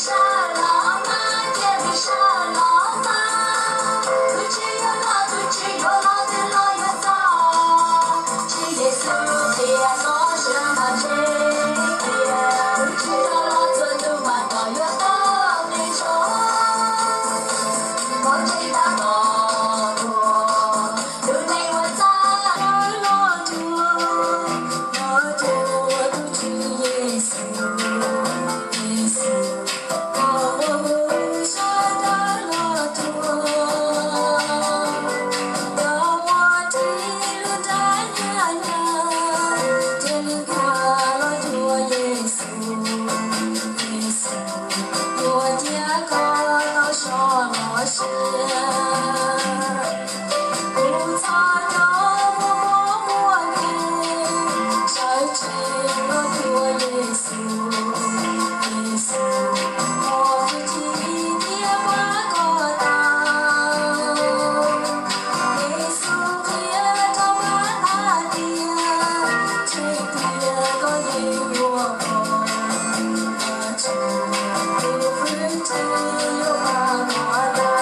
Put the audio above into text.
Sawv los mas, cia li sawv los mas, tus Tswv yuav los, tus Tswv yuav los, twg los yuav txog. Tswv Yexus qhia txog sawv mas ntshe tias, tus Tswv yuav los, txhua tus mas kom yuav tau nws tso. Koj ntshe tab tom tuag, tus neeg uas txaj los tuag, los tuag tus Tswv Yexus. Kuv txhos caug muaj mob muaj nkeeg, sawv tsees los cuag Yexus, Yexus muaj hwj chim thiab pab koj tau. Yexus qhia rau kuv hais tias, tseeb tiag koj yeej yuav pom, Vajtswv tus hwj chim yuav pab koj tau.